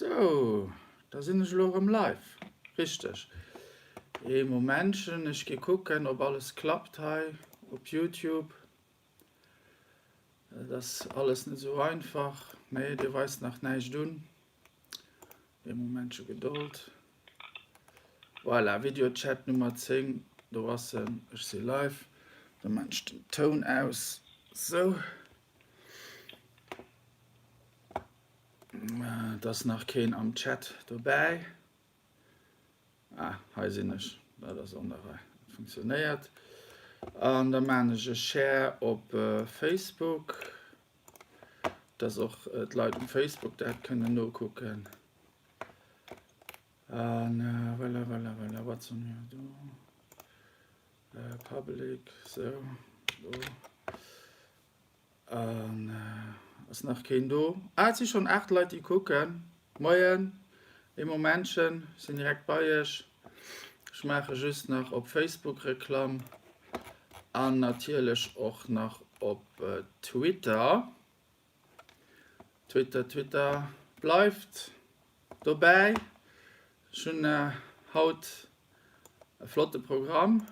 Sou, da sinn ech elo erëm live. Richteg. Ee Momentchen, ech gi kucken, ob alles klappt hei op Youtube. Et ass alles net esou einfach. Nee, dir weist nach näischt un. Ee Momentche Gedold. Voilà, Videochat Nummer 10, do ass en. Ech si live. Da maan ech den Toun aus. Sou. Et ass nach keen am Chat dobäi. Ah, hei sinn ech. Dat ass an der Rei. Dat funktionéiert. An da maan ech e Share op Facebook, dass och d'Leit um Facebook dat kënnen nokucken. An voilà, voilà, voilà, wat soll mir do? Public, sou, do. An ass nach keen do? Ah, et si schonn 8 Leit, déi kucken. Moien, ee Momentchen, ech sinn direkt bei iech. Ech maache just nach op Facebook Reklamm an natierlech och nach op Twitter. Twitter, Twitter, bleift dobäi. Ech hunn haut e flotte Programm.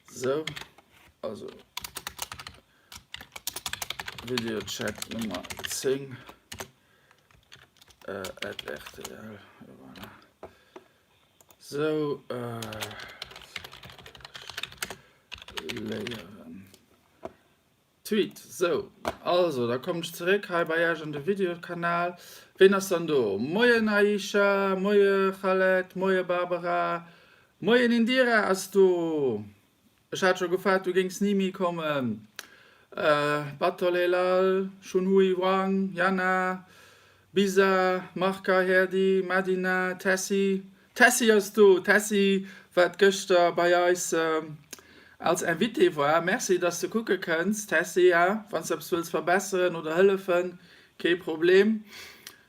Sou, also Videochat Nummer 10 at rtl, voilà. Sou, léieren. Tweet, Sou, also da kommen ech zeréck hei bei Iech an de Videokanal. Ween ass dann do? Moien Aisha, moie Khaled, moie Barbara, moien Indira ass do. Ech hat scho gefaart du géings ni méi kommen. Batolelal, Shunhui Wang, Jana, Bisa, Marca, Herdi, Madina, Tessy, Tessy ass do! Tessy wat gëschter bei eis als Invitée war. Merci dass de kucke kënns Tessy. Wanns de eppes wëlls verbesseren oder hëllefen, kee Problem.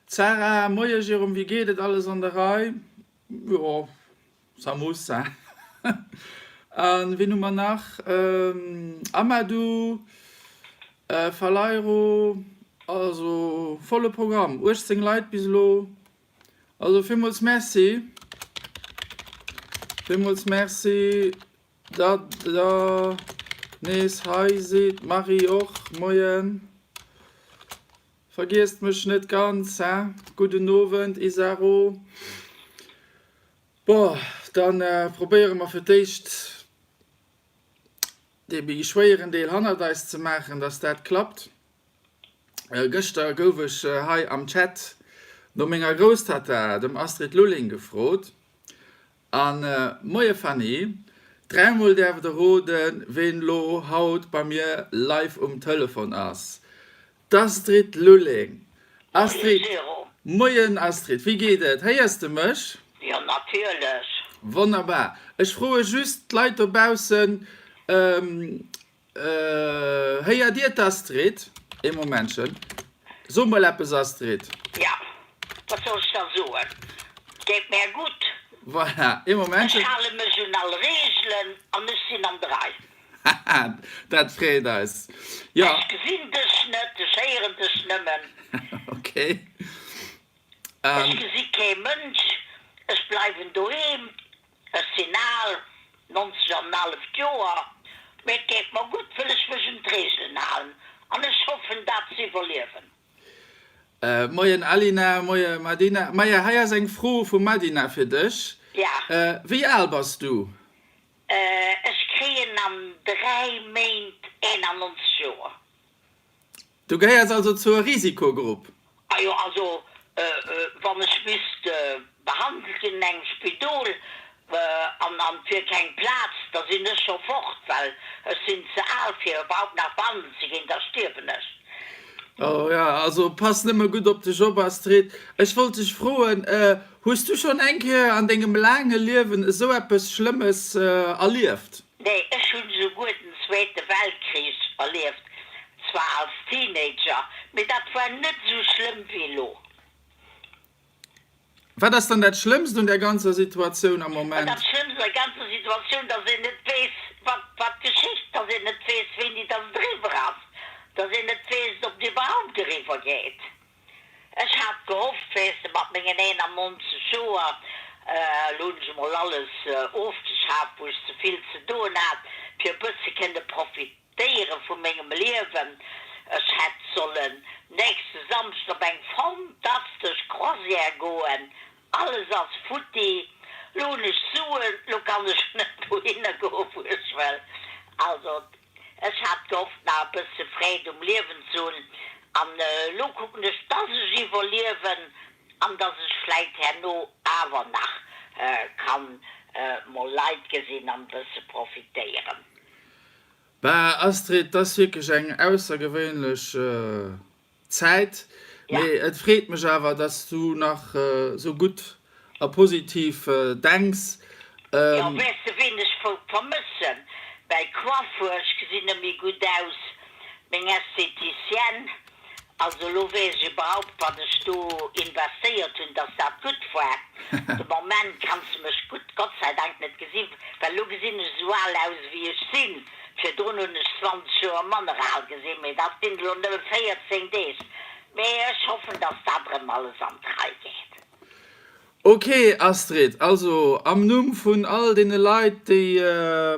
Zara, Moie Jérôme, wéi geet et? Alles an der Rei? Jo, ça muss hein. An wien hu mer nach? Amadou, Faleiro, also volle Programm, 18 Leit bis elo. Also villmools Merci. Villmools Merci, datt der nees hei sidd. Marie och, Moien. Vergiesst mech net ganz, hein. Gudden Owend, Isaro. Bon, dann probéiere mer fir d'éischt dee méi schwéieren Deel hannert eis ze maachen, dass dat klappt. Gëschter gouf ech hei am Chat no menger Grousstatta, dem Astrid Lulling, gefrot. An, Moie Fanny, dräimol däerf der roden, ween lo haut bei mir live um Telefon ass. D'Astrid Lulling! Astrid, Moien Astrid, wéi geet et? Héiers de mech? Jo, natierlech. Wonnerbar. Ech froe just d'Leit dobaussen, Héiert Dir d'Astrid? Ee Momentchen. So mol eppes, Astrid. Ja, wat soll ech da soen? Et geet mär gutt. Voilà, ee Momentchen. Ech hale mech un all Reegelen an ech sinn an der Rei. Haha, dat freet eis. Jo. Ech gesinn dech net, ech héieren dech nëmmen. Okay. Ech gesi kee Mënsch, ech bleiwen doheem. Ech sinn al, 90 an en halleft Joer, mee et geet mer gutt, wëll ech mech un d'Reegelen halen an ech hoffen dat ze iwwerliewen. Moien Alina, moie Madina. Maja, hei ass eng Fro vum Madina fir dech. Ja. Wéi al bass du? Ech kréien an 3 Méint 91 Joer. Du gehéiers also zur Risikogrupp? Ah jo, also wann ech misst behandelt ginn an engem Spidol an et wier keng Plaz, da sinn ech scho fort, well ech sinn ze al fir iwwerhaupt nach behandelt ze ginn, da stierwen ech. Oh ja, also pass nëmme gutt op dech op, Astrid. Ech wollt dech froen, hues du schonn eng Kéier an dengem laange Liewen esou eppes Schlëmmes erlieft? Nee, ech hunn esouguer den Zweete Weltkrich erlieft, zwar als Teenager, mee dat war net esou schlëmm wéi elo. Wat ass dann dat Schlëmmst un der ganzer Situatioun am Moment? Dat Schlëmmst un der ganzer Situatioun, dass een net weess, wat, wat geschitt, dass een net weess, wéini dass et eriwwer ass, dass een net weess, ob et iwwerhaupt eriwwer geet. Ech hat gehofft, weess de, mat mengen 91 Joer, elo hunn ech emol alles ofgeschaaft, wou ech ze vill ze doen hat, fir e bësse kënne profitéiere vu mengem Liewen. Ech hätt sollen nächste Samschden op eng fantastesch Croisière goen. Alles ass futti. Elo hunn ech Suen, elo kann ech net dohinner goen, wou ech wëll. Also, Ech hat gehofft nach e bësse Freed um Liewen ze hunn an elo kucken ech dass ech iwwerliewen an dass ech vläit herno awer nach kann mol Leit gesinn an e bësse profitéieren. Bah Astrid, 't ass wierklech eng aussergewéinlech Zäit, mee et freet mech awer, dass du nach sou gutt a positiv denks. Jo, weess de ween ech vermëssen? Mäi Coiffeur, ech gesinn net méi gutt aus, meng Esthéticienne, also elo weess ech iwwerhaupt wat ech do investéiert hunn, dass dat gutt war. De Moment kanns de mech gutt, Gott sei Dank net gesinn, well elo gesinn ech esou al aus ewéi ech sinn. Virdrun hunn ech 20 Joer manner al gesinn, mee dat sinn elo nëmme 14 Deeg. Mee ech hoffen, dass dat erëm alles an d'Rei geet. Ok Astrid, also am Numm vun all deene Leit déi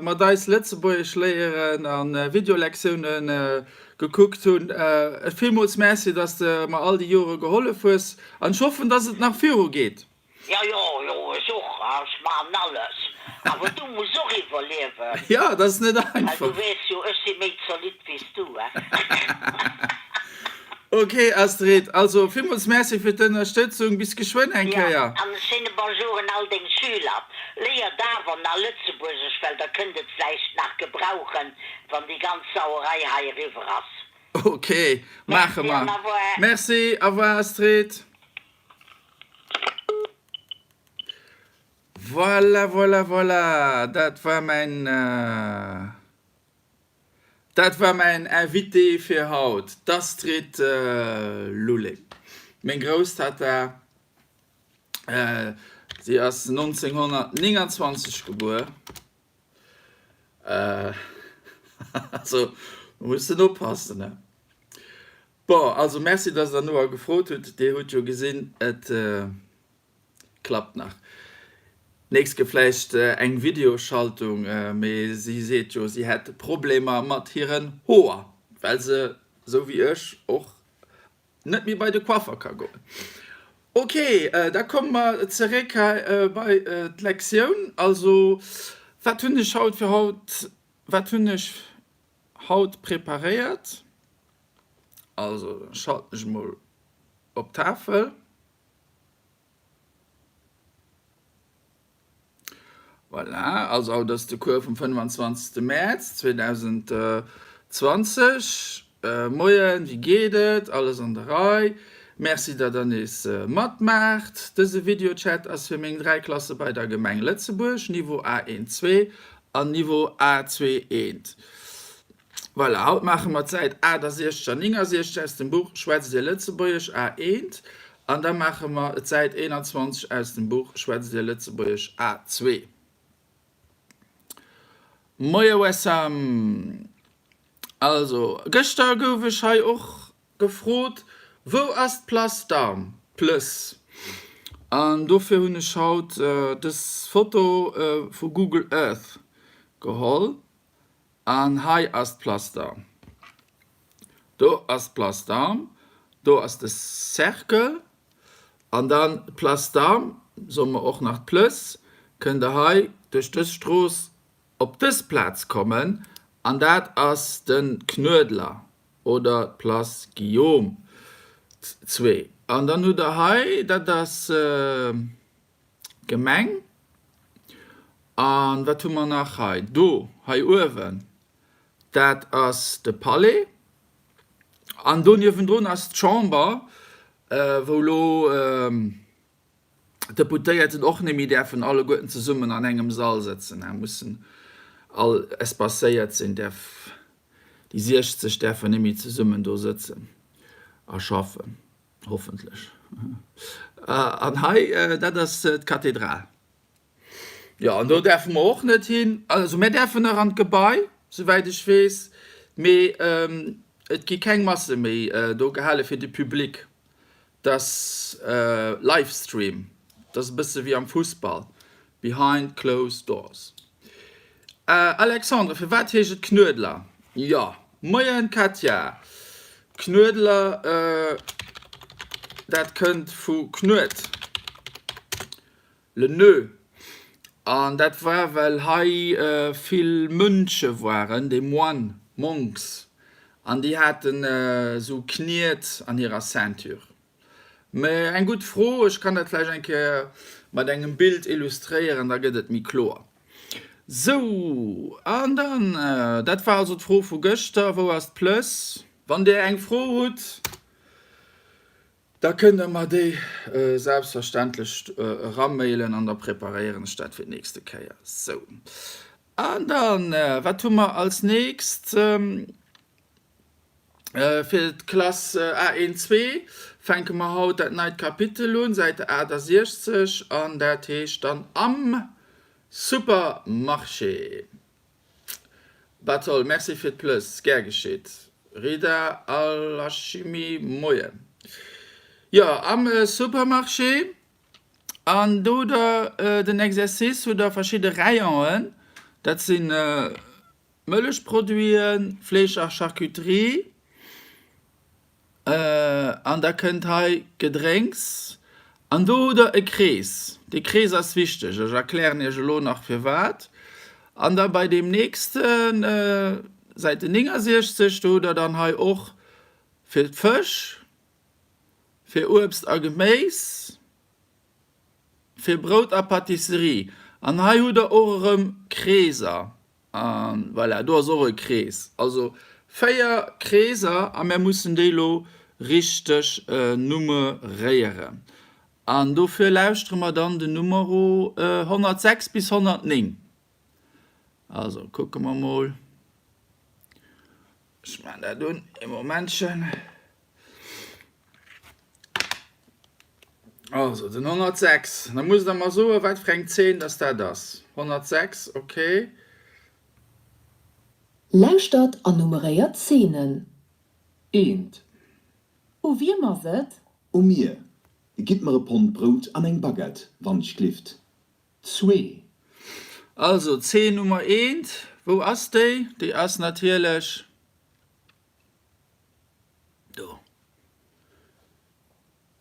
mat eis Lëtzebuergesch léieren a Videolektioune gekuckt hunn, villmools Merci, dass de mer all déi Jore gehollef hues an ech hoffen, dass et nach viru geet. Jo, jo, jo, ech och, ech maachen alles. Awer du muss och iwwerliewen. Jo, dat ass net einfach. Well du weess jo, ech si méi zolidd wéi s du, he? Ok, Astrid, also villmools Merci fir d'Ënnerstëtzung. Bis geschwënn eng Jo, Kéier. an e schéine Bonjour un all deng Schüler. Léiert awer nach Lëtzebuergesch, well der kënnt et vläicht nach gebrauchen, wann déi ganz Sauerei hei eriwwer ass. Ok, maache Merci mer. an au revoir. Merci, au revoir Astrid. Voilà, voilà, voilà, dat war mäin, dat war mäin Invité fir haut, d'Astrid Lulling, meng Grousstata. Si ass 1929 gebuer. Also, do muss den oppassen, ne? Bon, also merci, dass Der no gefrot hutt. Dir hutt jo gesinn, et klappt nach. D'nächst gëtt vläicht eng Videoschaltung, mee si seet jo, si hätt Problemer mat hiren Hoer, well se, esou wéi ech, och net méi bei de Coiffer ka goen. Ok, da komme mer zeréck hei bei d'Lektioun. Also, wat hunn ech haut fir haut, wat hunn ech haut preparéiert? Also, da schalten ech emol op d'Tafel. Voilà, also haut ass de Cours vum 25. Mäerz 2020. Moien, wéi geet et? Alles an der Rei? Merci, datt der nees matmaacht. Dëse Videochat ass fir meng 3 Klasse bei der Gemeng Lëtzebuerg, Niveau A1 2 an Niveau A2 1. Voilà, haut maache mer d'Säit 68 an 69 aus dem Buch Schwätzt Dir Lëtzebuergesch, A1, an da maache mer d'Säit 21 aus dem Buch Schwätzt Dir Lëtzebuergesch, A2. Moie Wessam! Also, gëschter gouf ech hei och gefrot, Wou ass d'Place d'Armes, d'Plëss? An dofir hunn ech haut dës Foto vu Google Earth geholl. An hei ass d'Place d'Armes. Do ass d'Place d'Armes, do ass de Cercle an dann d'Place d'Armes, soe mer och nach d'Plëss, kënnt Der hei duerch dës Strooss op dës Plaz kommen an dat ass de Knuedler oder d'Place Guillaume ii. An dann hutt Der hei, dat ass D'Gemeng. An wat hu mer nach hei? Do, hei uewen, dat ass de Palais. An do niewendrun ass d'Chamber, wou elo d'Deputéierten och net méi däerfen alleguerten zesummen an engem Sall sëtzen, mussen all espacéiert sinn, däerf, déi 60 däerfen net méi zesummen do sëtzen a schaffen. Hoffentlech. An hei, dat ass d'Kathedral. Jo, an do däerfe mer och net hin. Also mir däerfen nach an d'Gebai, souwäit ech weess, mee et gi keng Masse méi do gehale fir de Public. Dass Livestream, dat ass e bësse wéi am Fussball, behind closed doors. Alexandre, firwat heescht et Knuedler? Jo, moien Katja, Knuedler, dat kënnt vu Knuet. Le Nœud. An dat war well hei vill Mönche waren, des moines, monks, an déi haten esou Kniet an hirer Ceinture. Mä eng gutt Fro, ech kann dat vläicht eng Kéier mat engem Bild illustréieren, da gëtt et méi kloer. Sou, an dann, dat war also d'Fro vu gëschter, wou ass d'Plëss? Wann Dir eng Fro hutt, Da kënnt der mer déi selbstverständlech eramailen an da preparéieren ech dat fir d'nächste Kéier. Sou, an dann, wat hu mer als nächst? Fir d'Klass A1, 2 fänke mer haut dat neit Kapitel un, Säite 68, an dat heescht dann Am Supermarché. Batol, merci fir d'Plëss. Gär geschitt. Rida Al-Hashimi, Moien. Jo, am Supermarché, an do hutt der den Exercice, hutt der verschidde Rayonen, dat si Mëllechproduiten, Fleesch a Charcuterie, An da kënnt hei Gedrénks. An do hutt Der e Krees. Dee Krees ass wichteg. Ech erklären Iech elo nach firwat. An da bei deem nächsten, Säite 69, do hutt Der dann hei och fir d'Fësch, fir Uebst a Geméis, fir Brout a Pâtisserie. An hei hutt Der och erëm Kreeser. An voilà, do ass och e Krees. Also 4 Kreeser a mär mussen déi elo richteg nummeréieren. An dofir lauschtere mer dann den Numero 106 bis 109. Also kucke mer mol. Ech maachen dat un, ee Momentchen. Also den 106, da musst der mer soen, wat fir eng Zeen dass dat ass. 106, ok. Lauschtert an nummeréiert d'Zeenen. Eent. U wiem ass et? U mir. Gitt mer e Pond Brout an eng Baguette, wann 't glift. Zwee. Also, Zeen Nummer eent, wou ass déi? Déi ass natierlech do.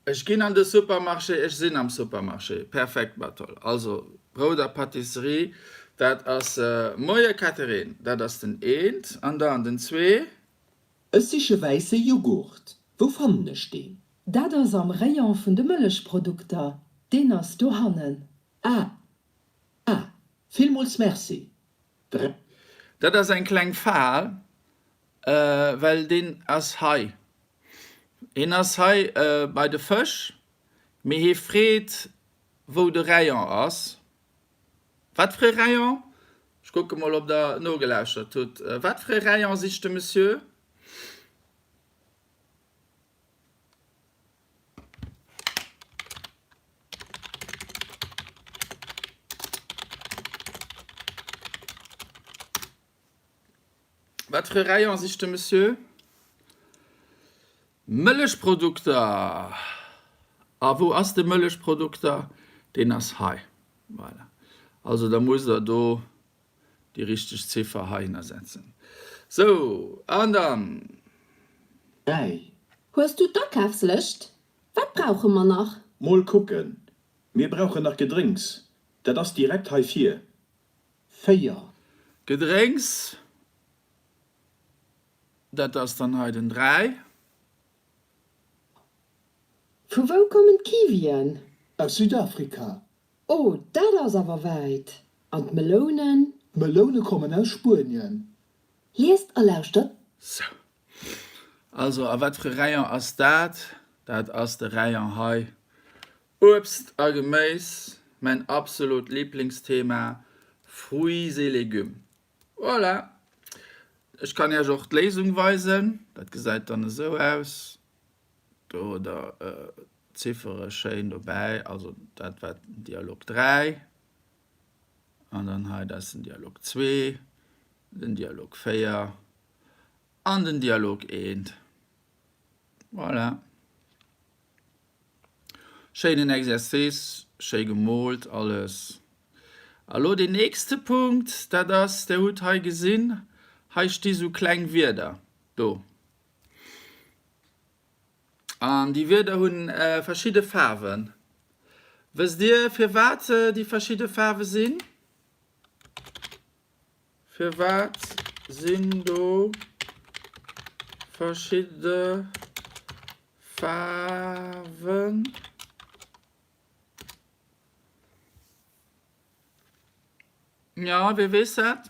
Ech ginn an de Supermarché, ech sinn am Supermarché. Perfekt, Bartol. Also, Brout a Pâtisserie, dat ass, Moie Catherine, dat ass den eent. An dann den zwee. Ech siche wäisse Joghurt. Wou fannen ech deen? Dat ass am Rayon vun de Mëllechprodukter, deen ass dohannen. Ah, villmools Merci. Dr. Dat ass eng kleng Fal, well deen ass hei. Hien ass hei bei de Fësch, mee hie freet, wou de Rayon ass. Wat fir e Rayon? Ech kucke mol, ob Der nogelauschtert hutt. Wat fir e Rayon sicht de Monsieur? Wat fir e Rayon sicht de Monsieur? Mëllechprodukter! A wou ass de Mëllechprodukter? Deen ass hei. Voilà. Also da musst Der do déi richteg Ziffer heihinner setzen. Sou, an dann. 3. Hues du d'Akafslëscht? Wat brauche mer nach? Mol kucken, mir brauchen nach Gedrénks, dat ass direkt hei vir. 4. Gedrénks, dat ass dann hei den 3. Vu wou kommen d'Kiwien? Aus Südafrika. Oh, dat ass awer wäit! An d'Melounen? D'Meloune kommen aus Spuenien. Liest a lauschtert. Sou. Also, a wat fir e Rayon ass dat? Dat ass de Rayon hei, Uebst a Geméis, mäin absolut Liblingsthema, Fruits et légumes. Voilà! Ech kann Iech och d'Léisung weisen. Dat gesäit dann esou aus. Do hutt Der d'Ziffere schéin dobäi, also dat war den Dialog 3 an dann hei dat ass den Dialog 2, den Dialog 4 an den Dialog 1. Voilà. Schéinen Exercice, schéi gemoolt alles. A lo deen nächste Punkt, dat ass, der hutt hei gesinn, hei sti sou kleng Wierder do. An déi Wierder hunn verschidde Faarwen. Wësst Dir, firwat déi verschidde Faarwe sinn? Firwat sinn do verschidde Faarwen? Jo, wie weess dat?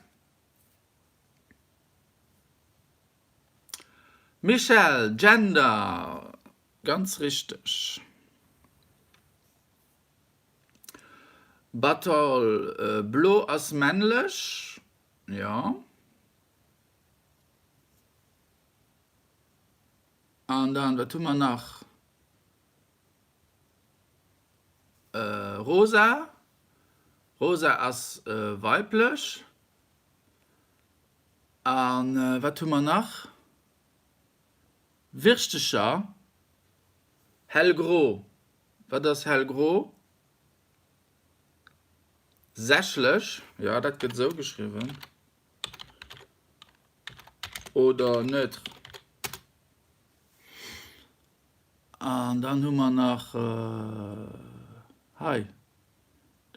Michèle, Gender, ganz richteg. Batol, blo ass männlech, jo. An dann, wat hu mer nach? Rosa, rosa ass weiblech. A wat hu mer nach? Wirschtecher, hellgro. Wat ass hellgro? Sächlech, jo, dat gëtt esou geschriwwen. Oder neutre. An dann hu mer nach hei,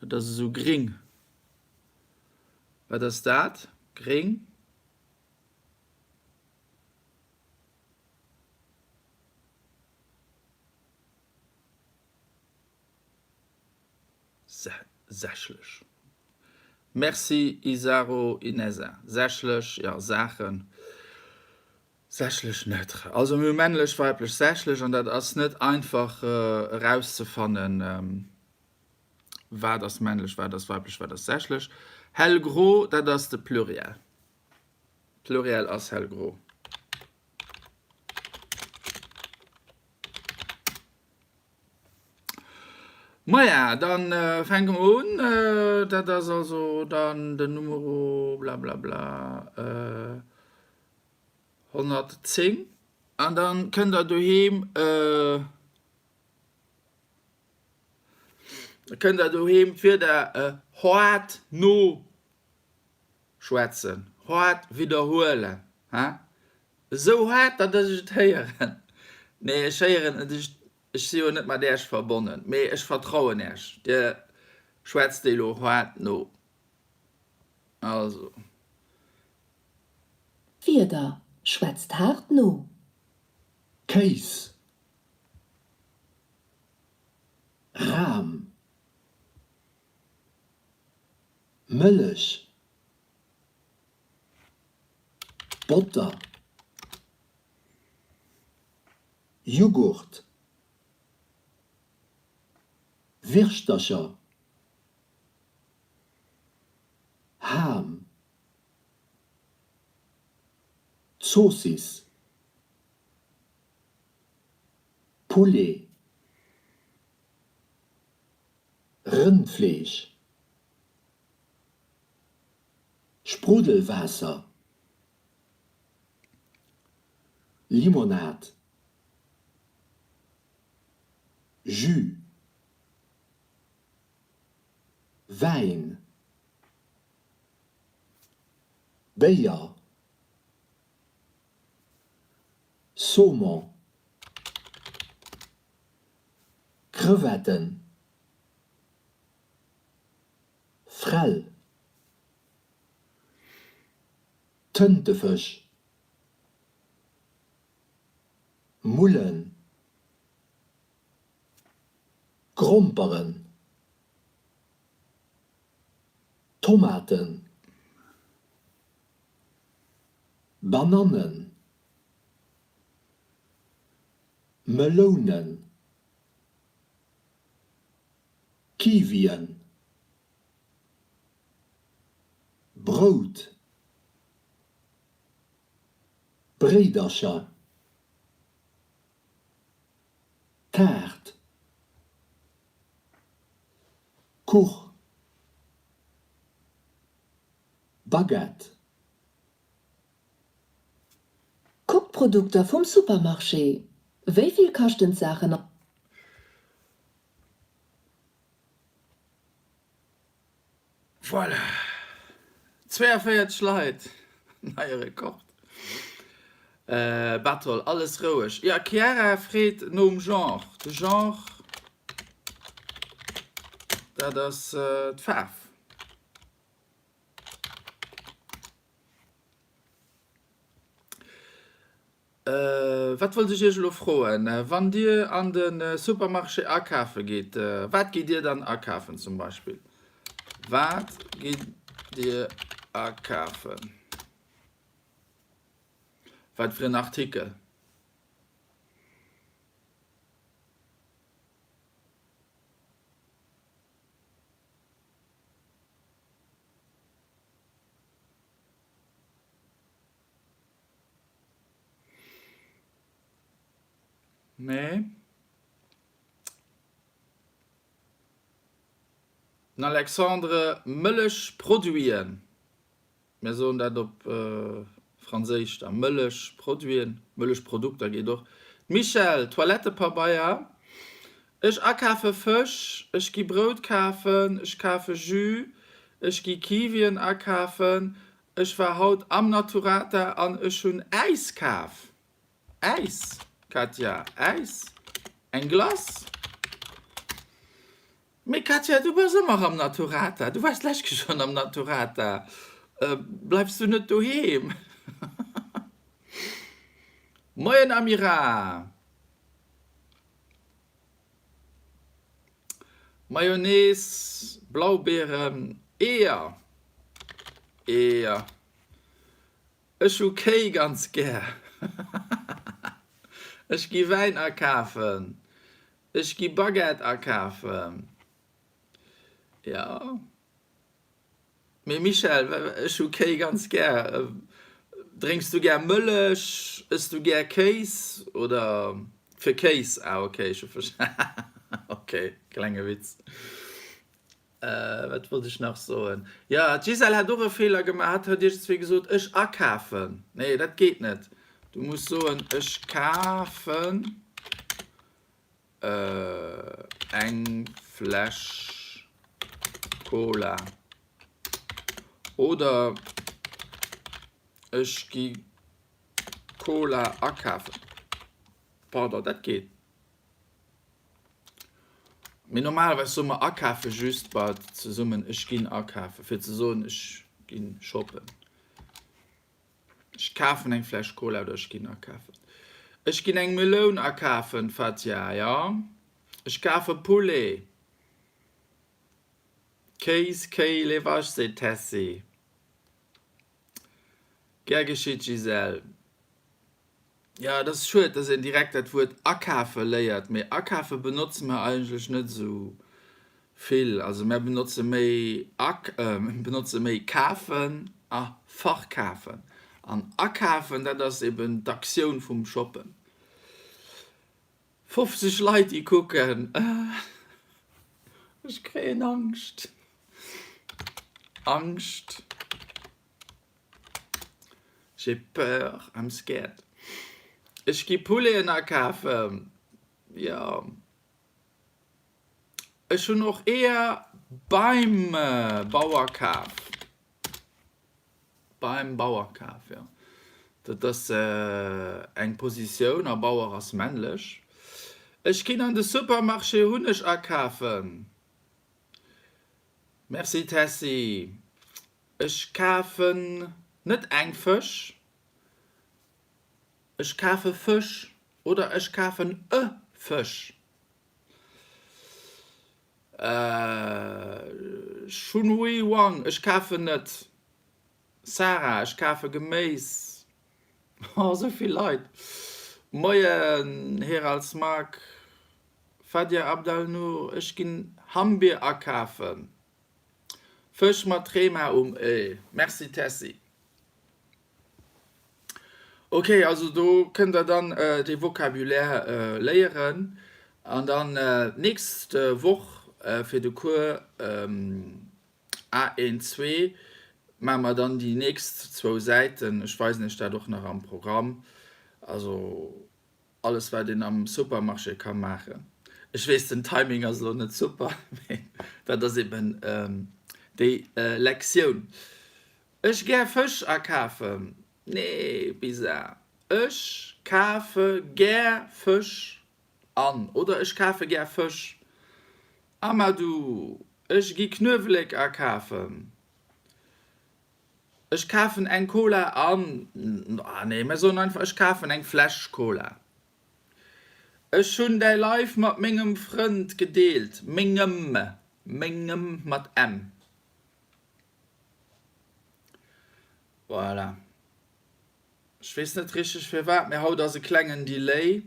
dat ass esou gring. Wat ass dat? Gréng? Sächlech. Merci Isaro Inesa. Sächlech, jo, Saachen. Sächlech neutre. Also mir hu männlech, weiblech, sächlech an dat ass net einfach erauszefannen. Wat ass männlech, wat ass weiblech, wat ass sächlech? Hellgro, dat ass de Pluriel. Pluriel ass hellgro. Maja, dann fänke mer un. Dat ass also dann den Numero blablabla 110. An dann kënnt der doheem. Da kënnt der doheem d'Wierder haart noschwätzen, haart widderhuelen, he? Esou haart, datt ech et héieren. Nee, ech héieren et, ech, ech si jo net mat Äech verbonnen, mee ech vertrauen Äech, Dir schwätzt déi elo haart no. Also. Wierder, schwätzt haart no. Kéis. Ram. Mëllech. Botter. Jughurt. Wirschtercher. Ham. Zoossiss. Poulet, Rëndfleesch, Spruddelwaasser, Limonad, Jus, Wäin, Béier. Saumon, Crevetten, Frell, Tëntefësch, Mullen, Gromperen, Tomaten. Banannen, Melounen, Kiwien, Brout, Bréidercher, Taart, Kuch. Baguette. Kuck d'Produkter vum Supermarché. Wéi vill kaschten d'Saachen? Voilà! 42 Leit, neie Rekord. Battle, alles roueg. Jo, Chiara freet nom Genre. De Genre, dat ass d'Faarf. Wat wollt ech iech elo froen? Wann dir an de Supermarché akafe gitt, wat gitt dir dann akafen zum Beispill? Wat gitt dir akafen? Wat fir en Artikel? Nee. Den Alexandre, Mëllechproduiten. Mir soen dat op Franséisch da, Mëllechproduiten, Mëllechprodukter geet och. D'Michèle, Toilettepabeier. Ech akafe Fësch, ech gi Brout kafen, ech kafe Jus, ech gi Kiwien akafen, Ech war haut am Naturata an ech hunn Äis kaf. Äis, Katja, Äis? Eng Glace? Mee Katja, du bass ëmmer am Naturata, du waars d'lescht Kéier schonn am Naturata. Bleifs du net doheem? Moien Amira! Mayonnaise, Blaubeeren, Eeër, Eeër. Ech hu Kéi ganz gär. Ech gi Wäin akafen. Ech gi Baguette akafen. Jo. Mee Michèle, ech hu Kéi ganz gär. Drénks du gär Mëllech? Ëss du gär Kéis? Oder fir Kéis? Ah ok, ech hu versta ok, klenge Witz. Wat wollt ech nach soen? Jo, d'Gisèle hat och e Feeler gemaach, hatt huet iergendzwéi gesot, ech akafen. Nee, dat geet net. Du muss soen, ech kafen. Eng Fläsch Cola oder ech gi Cola akafen. Pardon, dat geet. Mee normalerweis soe mer akafe just bei zesummen ech ginn akafen, fir ze soen ech ginn shoppen. Ech kafen eng Fläsch Cola oder ech ginn akafen. Ech ginn eng Meloun akafen, Fatia, jo. Ech kafe Poulet, Kéis, Kéi, Levasch, seet d'Tessy. Gär geschitt, Gisèle. Jo, et ass schued, dass een direkt dat Wuert akafe léiert, mee akafe benotze mer eigentlech net esou vill. Also mär benotze méi ak, benotze méi kafen a verkafen. An akafen, dat ass eben d'Aktioun vum Shoppen. 50 Leit déi kucken, ech kréien Angscht, Angscht. J'ai peur, I'm scared. Ech gi Pouleten akafen. Jo. Ech hunn och Eeër beim Bauer kaf. Beim Bauer kaf, jo. Dat ass eng Positioun a Bauer ass männlech. Ech ginn an de Supermarché Hunneg akafen. Merci Tessy. Ech kafen net eng Fësch, ech kafe Fësch oder ech kafen e Fësch. Chunhui Wang, Ech kafen net. Sarah, Ech kafe Geméis. Oh, esou vill Leit. Moien Herald Smack, Fadia Abdalnour, Ech ginn Hammbier akafen. Fësch mat Trema um e. Merci Tessy. Ok, also do kënnt der dann dee Vocabulaire léieren an dann d'nächst Woch fir de Cours A1, 2 maache mer dann déi nächst zwou Säiten. Ech weisen iech dat och nach am Programm. Also Alles wat een am Supermarché ka maachen. Ech weess den Timing ass elo net super, mee dat ass eben. Déi Lektioun. Ech gär Fësch akafen. Nee, Bisa. Ech kafe gär Fësch an. Oder ech kafe gär Fësch. Amadou, Ech gi Knuewelek akafen. Ech kafen eng Cola an. Ah nee, mir soen einfach, ech kafen eng Fläsch Cola. Ech hunn däi Life mat mengem Frënd gedeelt. Mengem, mengem mat m. Voilà. Ech weess net richteg firwat, mee haut ass e klengen Delay.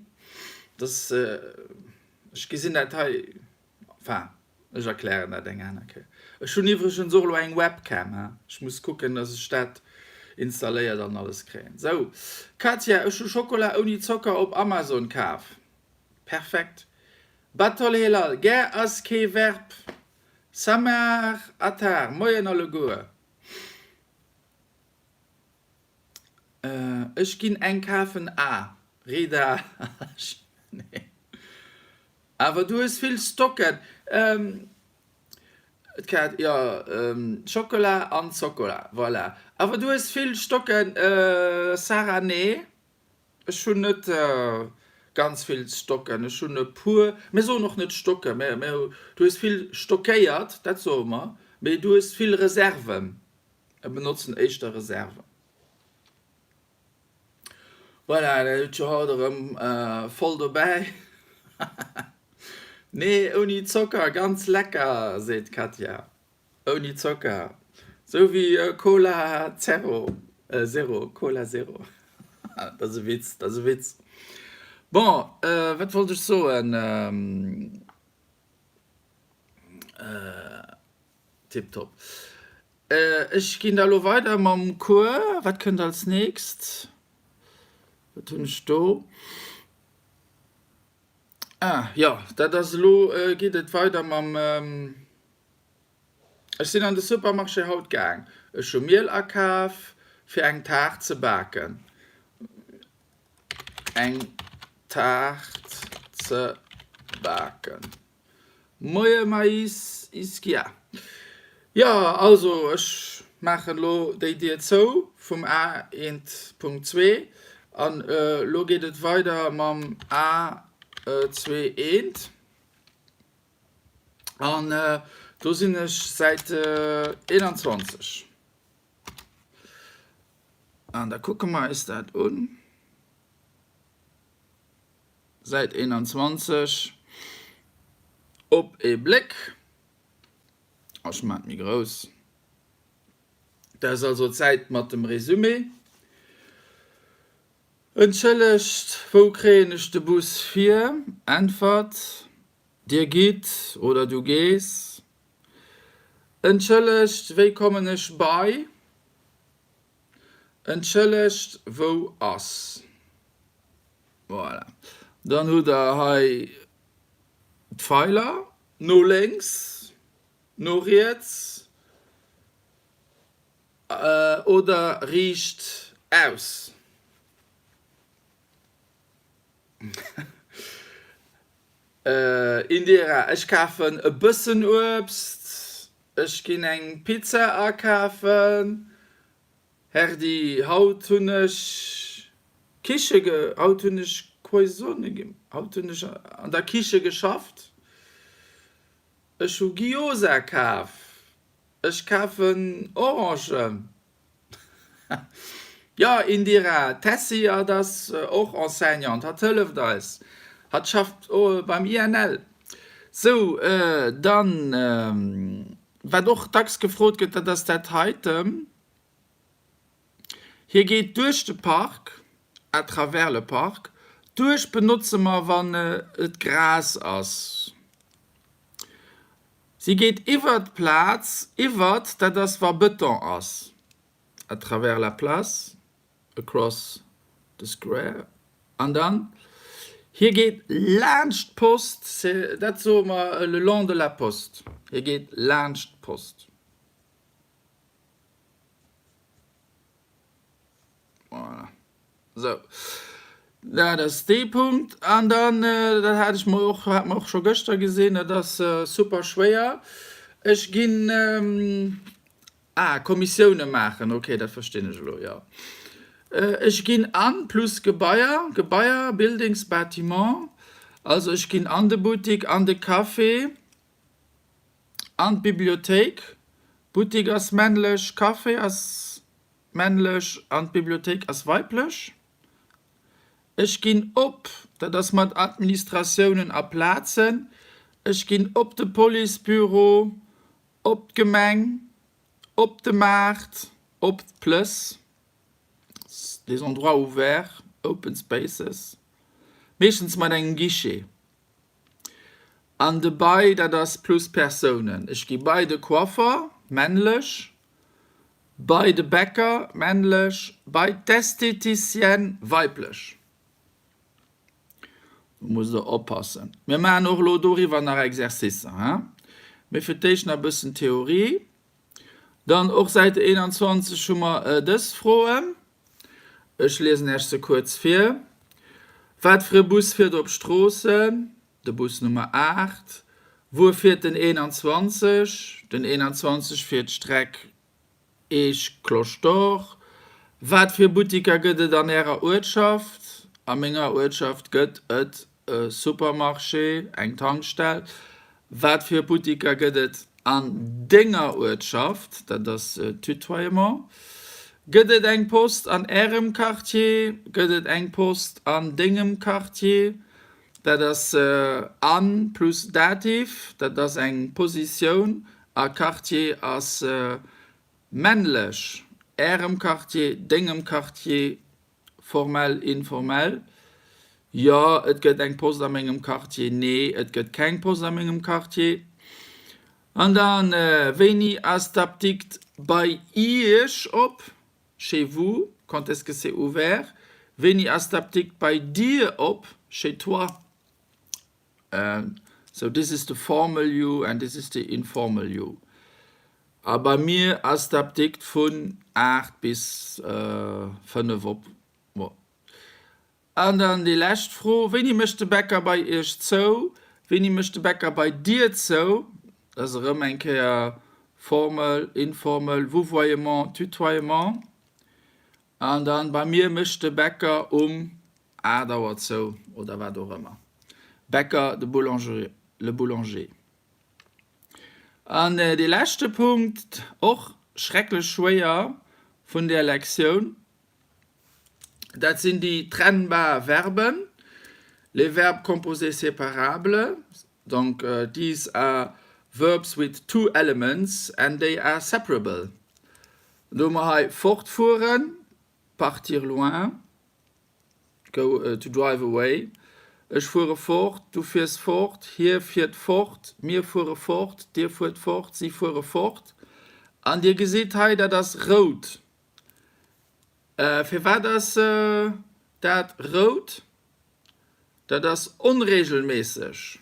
Dass, ech gesinn dat hei, enfin, ech erklären dat eng aner Kéier. Ech hunn iwwregens och elo eng Webcam, he. Ech muss kucken, dass ech dat installéiert an alles kréien. Sou, Katja, ech hu Schokola ouni Zocker op Amazon kaf. Perfekt. Batol Helal, gär ass kee Verb. Samar Attar, Moien alleguer. Ech ginn eng kafen A. Reda, Nee. Awer du hues vill Stocken. Kat, Jo, Schokola an Zockola, voilà. Awer du hues vill Stocken. Sarah, Nee, ech hunn net ganz vill Stocken. Ech hunn e puer. Mir soen och net Stocken, mä du hues vill stockéiert, dat soe mer. Mee du hues vill Reserven. Mir benotzen éischter Reserven. Voilà, dat huet jo haut erëm voll dobäi. Nee, ouni Zocker, ganz lecker, seet d'Katja. Ouni Zocker, sou wéi Cola Zero, Zero, Cola Zero. Dat ass e Witz, dat ass e Witz. Bon, wat wollt ech soen? Tiptop. Ech ginn da lo weider mam Cours. Wat kënnt als nächst? Wat hunn ech do? Ah jo, dat ass elo geet et weider mam. Ech sinn an de Supermarché haut gaang. Ech hu Miel akaf fir eng Taart ze baken. Eng Taart ze baken. Moie Mais Ischia. Jo, also ech maachen elo déi Dier zou vum A 1.2 an elo geet et weider mam A 2 1 an do sinn ech Säit 21 an da kucke mer eis dat un. Säit 21 op ee Bléck. Ech maan et méi grouss. Dat ass also d'Säit mat dem Résumé. Entschëllegt, wou kréien ech de Bus fir? Äntwert, Dir gitt oder du gees. Entschëllegt, wéi kommen ech bei? Entschëllegt, wou ass. Voilà. Dann hutt Der hei d'Pfeiler no lénks, no riets oder riicht aus. Indira, Ech kafen e bëssen Uebst. Ech ginn eng Pizza akafen. Herdi, Haut hunn ech Kiche ge, haut hunn ech Cuisine ge, haut hunn ech an der Kiche geschafft. Ech hu Gyoza kaf. Ech kafen Orangen. Jo, Indira, d'Tessy, hatt ass och Enseignante, hatt hëlleft eis, hatt schafft beim INL. Sou, dann, wat och dacks gefrot gëtt, dat ass dat heiten. Hie geet duerch de Park, à travers le parc. Duerch benotze mer, wann et Gras ass. Si geet iwwert d'Plaz, iwwert, dat ass wa Bëton ass, à travers la place, across the square, an dann, hie geet laanscht d'Post, c'est, dat soe mer le long de la poste, hie geet laanscht d'Post. Voilà. Sou, dat ass dee Punkt. An dann, dat hat ech mer och, hat mer och scho gëschter gesinn, dat ass super schwéier. Ech ginn, ah, Kommissioune maachen, ok, dat verstinn ech elo, jo. Ech ginn an plus Gebaier, Gebaier, buildings, bâtiments. Also ech ginn an de Buttik, an de Café, an d'Bibliothéik. Buttik ass männlech, Café ass männlech an d'Bibliothéik ass weiblech. Ech ginn op, dat ass mat Administratiounen a Plazen, ech ginn op de Policebüro, op d'Gemeng, op de Maart, op d'Plëss, des endroits ouverts, open spaces, meeschtens mat engem Guichet. An de bei, dat ass plus Persounen. Ech gi bei de Coiffer, männlech, Bei de Bäcker, männlech, bei d'Esthéticienne, weiblech. Do musst der oppassen. Mir maachen och elo doriwwer nach Exercicer, hein. Mee fir d'éischt nach e bëssen Theorie. Dann och Säite 21 hu mer dës Froen. Ech liesen Iech se kuerz vir. Wat fir e Bus fiert op Stroossen? De Bus Nummer 8. Wuer fiert den 21? Den 21 fiert d'Streck Eech-Cloche d'Or. Wat fir Buttiker gëtt et an Ärer Uertschaft? A menger Uertschaft gëtt et e Supermarché, eng Tankstell. Wat fir Buttiker gëtt et an denger Uertschaft? Dat ass Tutoiement. Gëtt et eng Post an Ärem Quartier? Gëtt et eng Post an dengem Quartier? Dat ass an plus Dativ, dat ass eng Positioun a Quartier ass männlech, Ärem Quartier, dengem Quartier, formell, informell. Jo, et gëtt eng Post a mengem Quartier. Nee, et gëtt keng Post a mengem Quartier. An dann, Wéini ass d'Apdikt bei Iech op? Chez vous, quand est-ce que c'est ouvert? Wéini ass d'Apdikt bei dir op? Chez toi. So this is the formal you and this is the informal you. A bei mir ass d'Apdikt vun 8 bis 5 op. An dann déi lescht Fro, Wéini mécht de Bäcker bei Iech zou? Wéini mécht de Bäcker bei dir zou? Dat ass erëm eng Kéier formel, informel, Vouvoiement, Tutoiement. An dann, Bei mir mécht de Bäcker um 8 Auer zou oder wat och ëmmer. Bäcker, de Boulanger, le boulanger. An dee leschte Punkt, och schrecklech schwéier vun där Lektioun, Dat sinn déi trennbar Verben, les verbes composés séparables, donc these are verbs with two elements and they are separable. Do hu mer hei fortfueren, partir loin, go, to drive away, ech fuere fort, du fiers fort, hie fiert fort, mir fuere fort, dir fuert fort, si fuere fort. An dir gesitt hei, dat ass rout. Firwat ass dat rout? Dat ass onregelméisseg.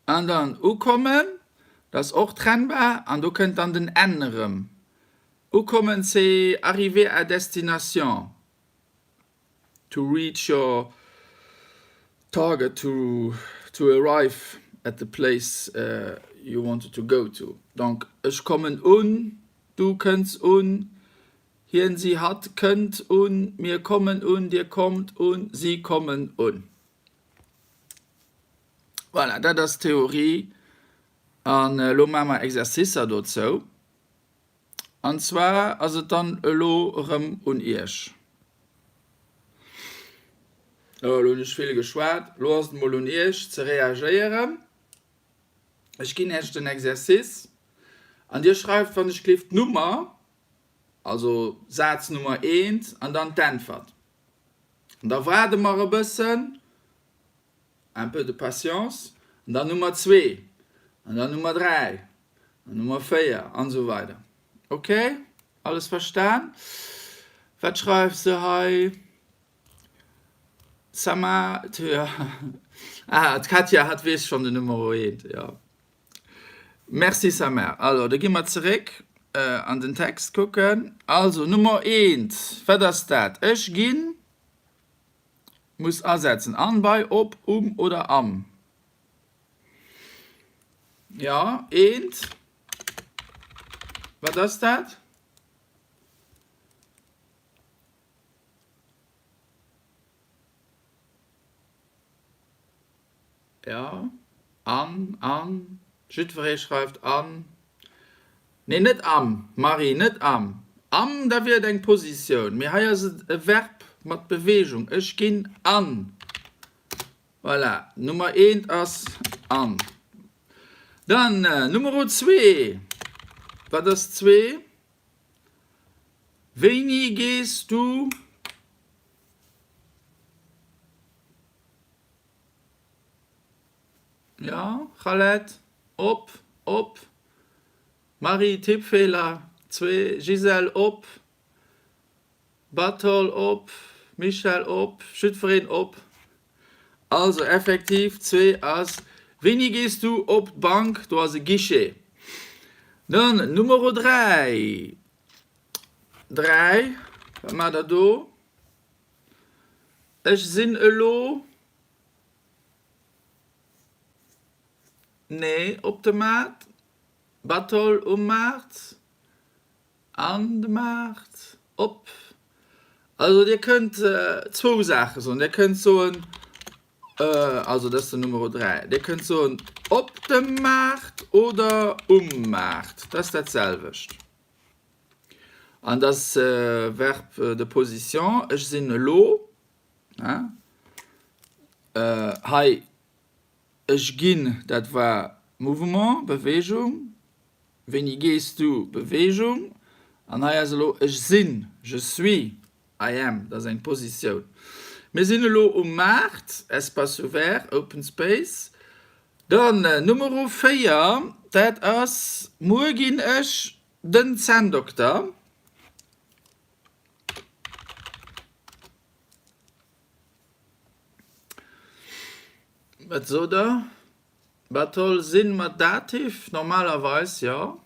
An dann ukommen, dat ass och trennbar an do kënnt dann den n erëm. Ukommen, c'est arriver à destination. To reach your target, to to arrive at the place you wanted to go to. Donc, ech kommen un, du kënns un, hien, si, hatt kënnt un, mir kommen un, dir kommt un, si kommen un. Voilà, dat ass d'Theorie. An elo maache mer Exercicer dozou. An zwar ass et dann elo erëm un Iech. Elo hunn ech vill geschwat, elo ass et emol un Iech ze reagéieren. Ech ginn Iech den Exercice an Dir schreift wann ech gleeft d'Nummer, also Saz Nummer eent an dann d'Äntwert. An da waarde mer e bëssen. Un peu de patience, an dann Nummer zwee, an dann Nummer dräi, an Nummer véier, an esou weider. Ok? Alles verstan? Wat schreifs de hei? Sama, ja. Ah, d'Katja, hatt weess schonn den Numero eent, jo. Merci Samar. Alors, da gi mer zeréck an den Text kucken. Also, Nummer eent, wat ass dat? Ech ginn. Muss asetzen an, bei, op, um oder am. Jo, eent. Wat ass dat? Jo, an, an, jiddweree schreift an. Nee, net am, Marie, net am. Am, da wier et eng Positioun, mee hei ass et e Verb mat Beweegung, ech ginn an. Voilà, Nummer eent ass an. Dann Numero zwee, wat ass zwee? Wéini gees du? Jo, Khaled, op, op. Marie, Tippfeeler, zwee, Gisèle, op. Bartol, op. Michèle, op. Jiddwereen, op. Also effektiv, zwee ass, Wéini gees du op d'Bank? Do ass e Guichet. Dann Numero 3. 3, wat maacht der do? Ech sinn elo, nee, op de Maart, Bartol, um Maart, an de Maart, op. Also Dir kënnt zwou Saache soen. Dir kënnt soen, also dat ass den Numero 3, Dir kënnt soen op dem Maart oder um Maart, dat ass dat selwecht. An dat ass Verbe de position, ech sinn elo, hei ech ginn, dat war Mouvement, Beweegung, wéini gees du, Beweegung, an hei ass elo ech sinn, je suis, I am, dat ass eng Positioun. Mir sinn elo um Maart, Espace ouvert, open space. Dann Numero 4, dat ass, Muer ginn ech den Zänndokter. Wat sot der? Bartol, Sinn mat Dativ? Normalerweis jo.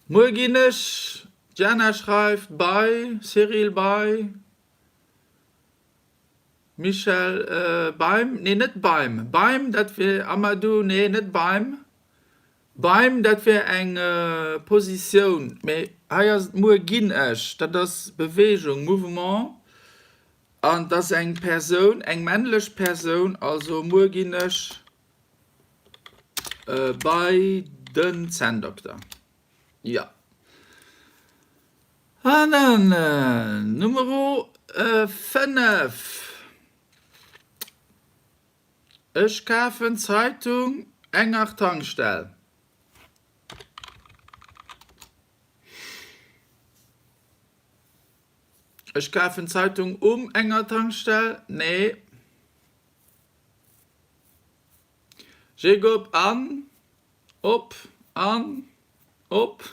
Muer ginn ech, d'Jana schreift, bei, Cyril, bei. Michèle, Beim? Nee, net beim. Beim, dat wier Amadou. Nee, net beim. Beim, dat wier eng Positioun. Mee hei ass et muer ginn ech. Dat ass Beweegung, Mouvement. An et ass eng Persoun, eng männlech Persoun. Also muer ginn ech bei den Zänndokter. Jo. An dann Numero 5, Ech kafen Zeitung enger Tankstell. Ech kafen Zeitung um enger Tankstell. Nee. Jacob an Op an op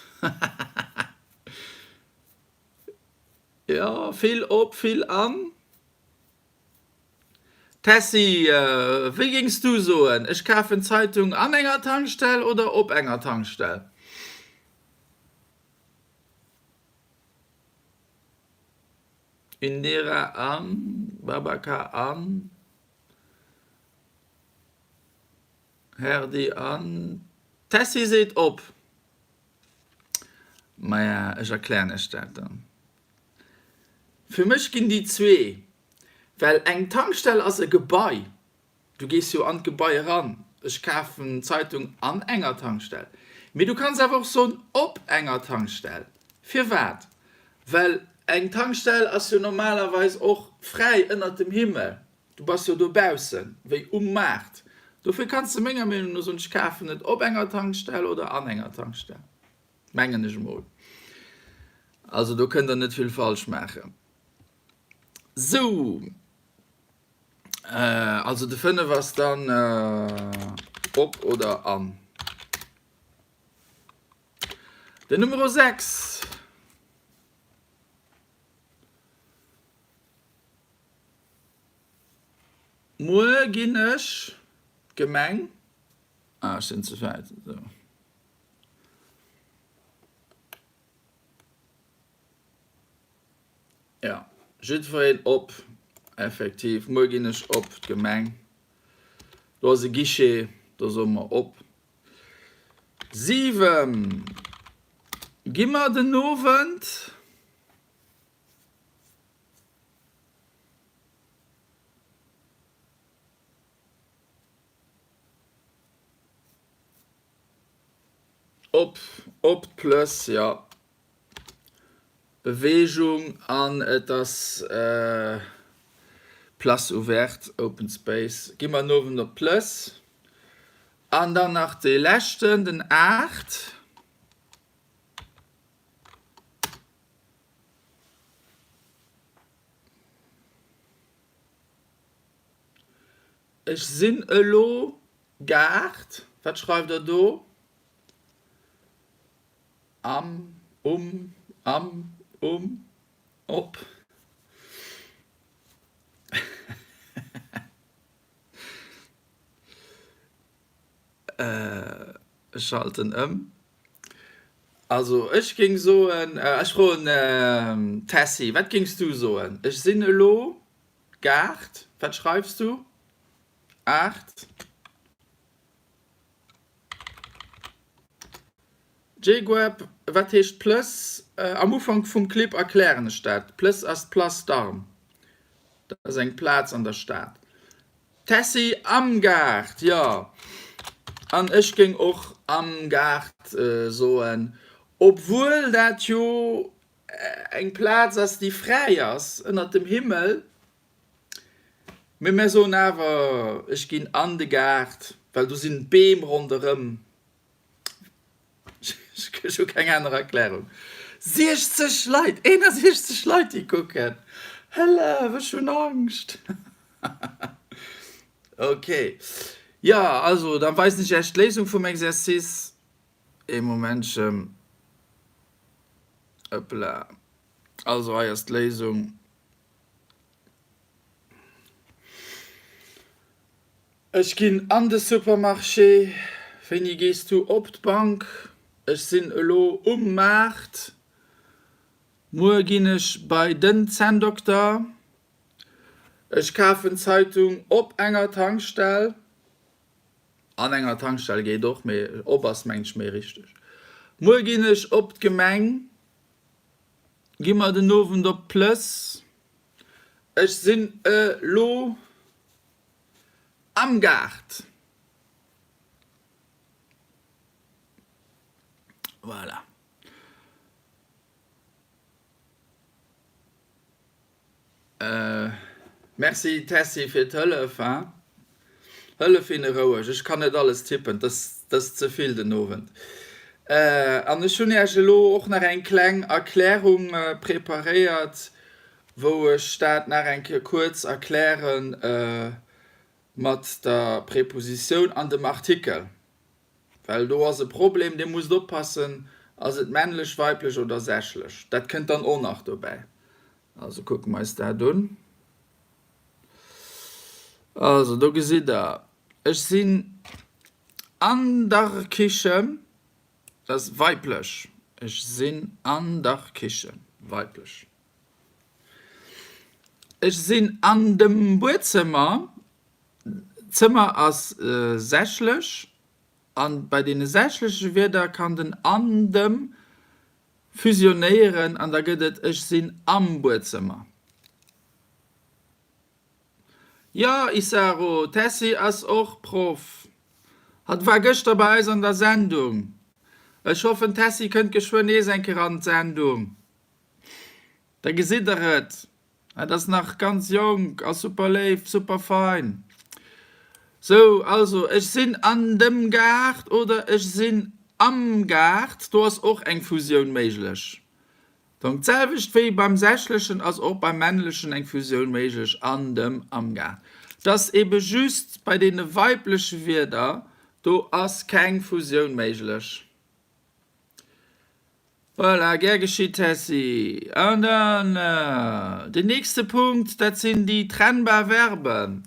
Jo, vill op, vill an. Tessy, wéi géings du soen, ech kafen d'Zeitung an enger Tankstell oder op enger Tankstell? Indira an, Babacar an. Herdi an Tessy seet op. Maja, ech erklären iech dat dann. Fir mech ginn déi zwee, well eng Tankstell ass e Gebai, du gees jo an d'Gebai eran. Ech kafen d'Zeitung an enger Tankstell. Mee du kanns awer och soen op enger Tankstell. Firwat? Well eng Tankstell ass jo normalerweis och fräi ënnert dem Himmel. Du bass jo dobaussen, wéi um Maart. Dofir kanns de menger Meenung no soen, ech kafen et op enger Tankstell oder an enger Tankstell. Mengen ech emol. Also do kënnt der net vill falsch maachen. Sou, also de 5 ass dann op oder an. Den Numero 6. Muer ginn ech d'Gemeng. Ah, ech sinn ze wäit. Esou. Ja, jiddwereen op. Effektiv, muer ginn ech op d'Gemeng. Do ass e Guichet, do soe mer op. 7, Gi mer den Owend? Op, op d'Plëss, jo. Beweegung an et ass Place ouverte, open space. Gi mer den Owend op d'Plëss. An dann nach dee leschten, den 8. Ech sinn elo Gaart. Wat schreift der do? Am, um, am, um, op. Ech schalten ëm. Also ech géing soen, ech froen d'Tessy, wat géings du soen? Ech sinn elo Gaart, wat schreifs du? 8. Jgueb, wat heescht Plëss? Am Ufank vum Clip erklären ech dat. Plëss ass d'Place d'Armes. Dat ass eng Plaz an der Stad. Tessy, Am Gaart, jo. An ech géing och am Gaart soen, obwuel dat jo eng Plaz ass, déi fräi ass, ënnert dem Himmel. Mee mär soen awer, ech ginn an de Gaart, well do sinn Beem ronderëm. Ech hu keng aner Erklärung. 60 Leit, 61 Leit déi kucken. Hëllef, ech hunn Angscht. Ok, jo, also da weisen ech Iech d'Léisung vum Exercice. Ee Momentchen. Hoppla. Also hei ass d'Léisung. Ech ginn an de Supermarché. Wéini gees du op d'Bank? Ech sinn elo um Maart. Muer ginn ech bei den Zänndokter. Ech kafen d'Zeitung op enger Tankstell. An enger Tankstell geet och, mee op ass mengen ech méi richteg. Muer ginn ech op d'Gemeng. Gi mer den Owend op d'Plëss. Ech sinn elo am Gaart. Voilà. Merci Tessy fir d'Hëllef hein. Hëllef hinne roueg, ech kann net alles tippen, 't ass ze vill den Owend. An ech hunn Iech elo och nach eng kleng Erklärung preparéiert, wou ech dat nach eng Kéier kuerz erkläre mat der Prepositioun an dem Artikel. Well do ass e Problem, dir musst oppassen, ass et männlech, weiblech oder sächlech? Dat kënnt dann och nach dobäi. Also kucke mer eis dat un. Also do gesitt der, ech sinn an der Kichen, dat ass weiblech, ech sinn an der Kichen, weiblech. Ech sinn an dem Buedzëmmer, Zëmmer ass sächlech an bei deene sächleche Wierder kann den an dem fusionéieren an da gëtt et ech sinn am Buedzëmmer. Jo Isaro, d'Tessy ass och Proff. Hatt war gëschter bei eis an der Sendung. Ech hoffen d'Tessy kënnt geschwënn nees eng Kéier an d'Sendung. Da gesitt der et. Et ass nach ganz jonk a super léif, super fein. Sou, also ech sinn an dem Gaart oder ech sinn am Gaart, do ass och eng Fusioun méiglech. Donc d'selwecht wéi beim sächlechen ass och beim männlechen eng Fusioun méiglech, an dem, am Gaart. Et ass ebe just bei deene weibleche Wierder, do ass keng Fusioun méiglech. Voilà, gär geschitt, Tessy. An dann den nächste Punkt, dat sinn déi trennbar Verben.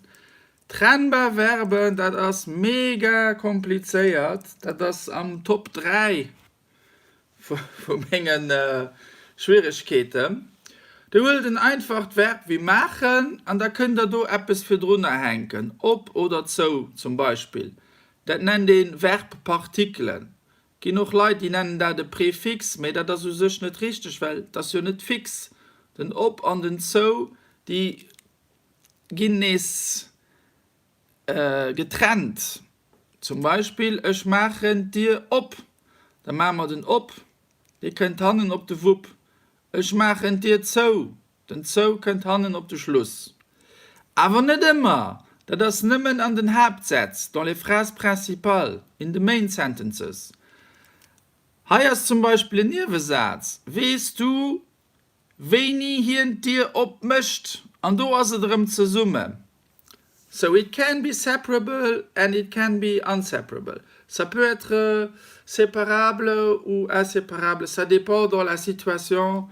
Trennbar Verben, dat ass mega komplizéiert. Dat ass am Top 3 vu menge Schwieregkeeten. Dir huelt en einfacht Verb wéi maachen an da kënnt der do eppes virdrunner hänken, op oder zou zum Beispill. Dat nennt ee Verbpartikelen. Ginn och Leit, déi nennen dat e Prefix, mä dat ass u sech net richteg, well et ass jo net fix. Den op an den zou, déi ginn nees getrennt. Zum Beispill, Ech maachen d'Dier op. Da maache mer den op, dee kënnt hannen op de Wupp. Ech maachen d'Dier zou. Den zou kënnt hannen op de Schluss. Awer net ëmmer, dat ass nëmmen an den Haaptsätz, dans les phrases principales, in the main sentences. Hei ass zum Beispill en Niewesaz, Weess du, wéini hien d'Dier opmécht? An do ass et erëm zesummen. So it can be separable and it can be unseparable. Ça peut être séparable ou inséparable, ça dépend dans la situation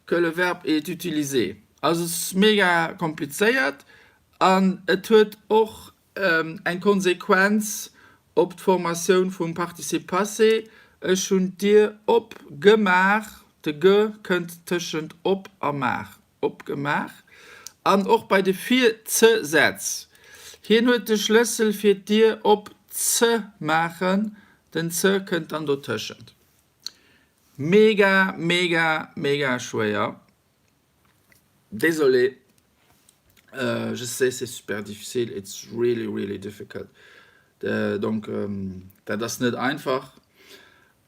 que le verbe est utilisé. Also et ass mega komplizéiert an et huet och eng Konsequenz op d'Formatioun vum Participe passé, Ech hunn d'Dier op gemaach, de ge kënnt tëschent op a maach. Opgemaach. An och bei de Vir-ze-Sätz, Hien huet de Schlëssel fir d'Dier op ze maachen, den ze kënnt dann dotëschent. Mega, mega, mega schwéier. Désolé, je sais c'est super difficile, it's really, really difficult. Donc dat ass net einfach.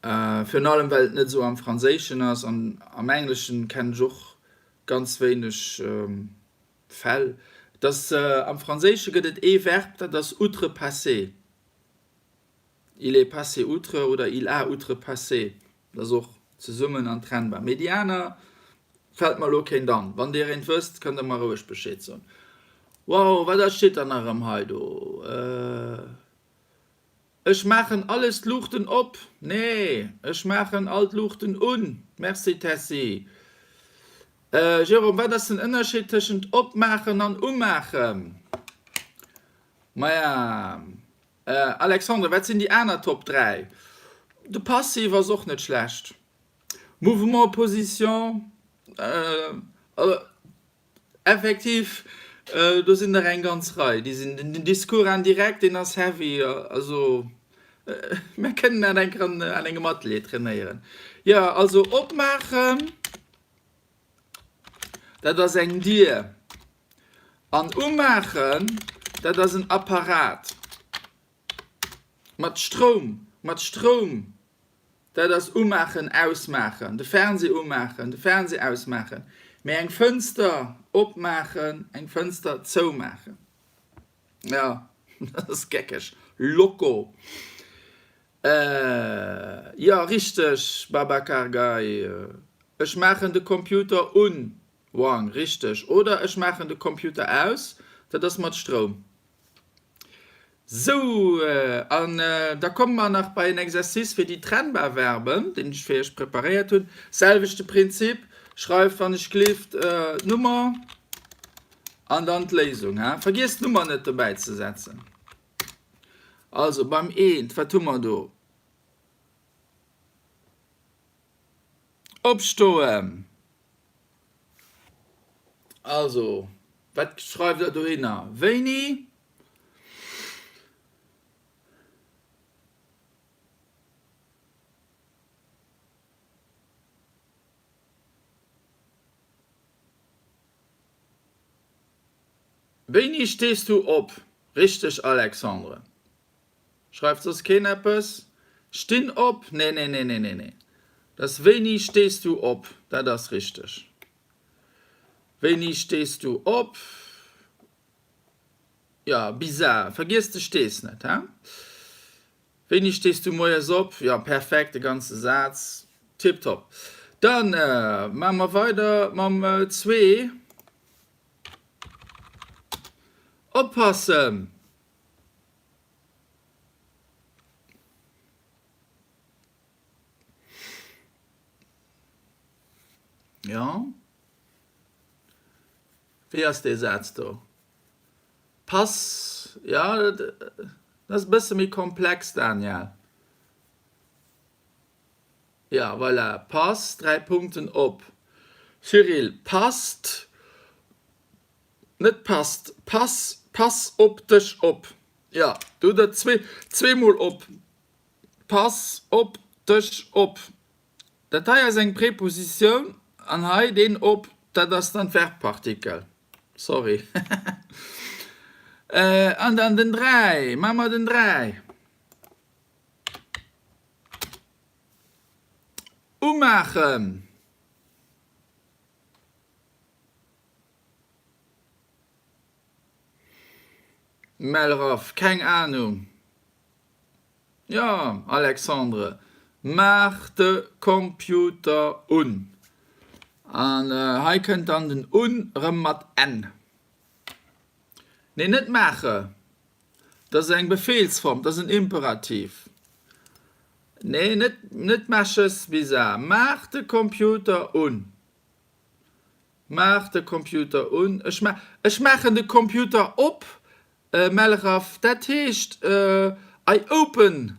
Virun allem well et net esou am Franséischen ass an am Engleschen kennen ech och ganz wéineg Fäll. Et ass, am Franséische gëtt et ee Verb, dat ass outrepasser, il est passé outre oder il a outrepassé, dat ass och zesummen an trennbar. Mee déi aner fält mer elo kéint an. Wann dir eent wësst, kënnt der mer roueg Bescheed soen. Wow, wat ass steet dann nach erëm hei do? Ech maachen alles d'Luuchten op. Nee, ech maachen all d'Luuchten un. Merci Tessy. Jérôme, wat ass den Ënnerscheed tëschent opmaachen an umaachen? Maja. Alexandre, wat sinn déi aner Top 3? De Passiv ass och net schlecht. Mouvement, Position, Effektiv, do sinn der eng ganz Rei, déi sinn, den Discours indirect, deen ass heavy, also mir kënnen dat eng Kéier an engem Atelier trainéieren. Jo, also opmaachen, dat ass eng Dier, an umaachen, dat ass en Apparat mat Stroum, mat Stroum. Dat ass umaachen, ausmaachen, de Fernseh umaachen, de Fernseh ausmaachen, mee eng Fënster opmaachen, eng Fënster zoumaachen. Jo, dat ass geckeg. Loco. Jo, richteg, Babacar Gaye. Ech maachen de Computer un. Wang, richteg. Oder ech maachen de Computer aus, dat ass mat Stroum. Sou, an da komme mer nach bei en Exercice fir déi trennbar Verben, deen ech fir iech preparéiert hunn. Selwechte Prinzip, schreift wann ech gleeft d'Nummer an dann d'Léisung. Vergiesst d'Nummer net dobäi ze setzen. Also beim eent, wat hu mer do? Opstoen! Also, wat schreift der dohinner? Wéini? Wéini stees du op? Richteg, Alexandre. Schreift soss keen eppes? Stinn op? Nee, nee, nee, nee, nee, nee. Dat ass Wéini stees du op? Dat ass richteg. Wéini stees du op? Ja, bizar. Vergiess de stees net, he? Wéini stees du moies op? Ja, perfekt, de ganze Saz. Tiptop. Dann maache mer weider mam zwee. Oppassen! Jo. Wéi ass dee Saz do? Pass, jo, dat ass e bësse méi komplex, Daniel. Ja, voilà, pass, 3 Punkten op. Cyril, passt. Net passt, pass, pass op dech op. Jo, do hutt der zweemol op. Pass op. Dësch op. Dat hei ass eng Prepositioun an hei deen op, dat ass dann d'Verbpartikel. Sorry. An dann den 3, maache mer den 3. Umaachen. Melraff, Keng Ahnung. Jo, Alexandre, maach de Computer un. An hei kënnt dann den un erëm mat n. Nee, net maache. Dat ass eng Befehlsform, dat ass en Imperativ. Nee, net, net maches, Bisa. Maach de Computer un. Maach de Computer un. Ech ma, ech maachen de Computer op, Melraff. Dat heescht, I open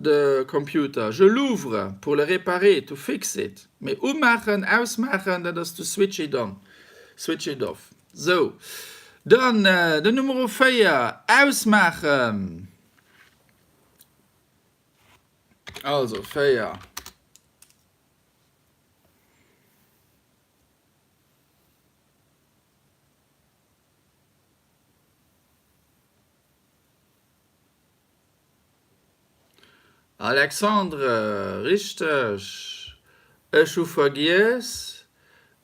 the computer, je l'ouvre pour le réparer, to fix it. Mee umaachen, ausmaachen, dat ass to switch it on, switch it off. Sou, dann den Numero 4, ausmaachen. Also 4. Alexandre, Richteg, ech hu vergiess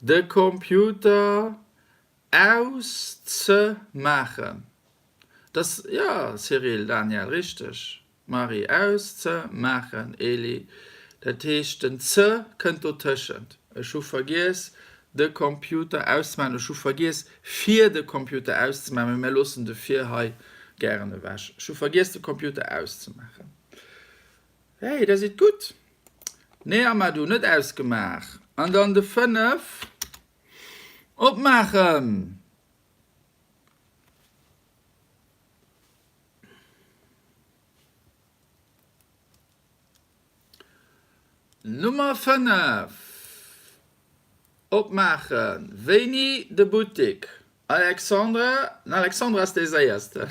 de Computer auszemaachen. Dass, jo, Cyril, Daniel, richteg. Marie, Aus ze maachen, Eli. Dat heescht, den ze kënnt dotëschent. Ech hu vergiess, de Computer auszemaachen. Ech hu vergiess, fir de Computer auszemaachen, mee mir loossen de fir hei gären ewech. Ech hu vergiess, de Computer auszemaachen. Hey, der sidd gutt! Nee, Amadou, net ausgemaach. An dann de 5 opmaachen! Nummer 5 opmaachen. Wéini de Buttik? Alexandre, den Alexandre ass dee séiersten.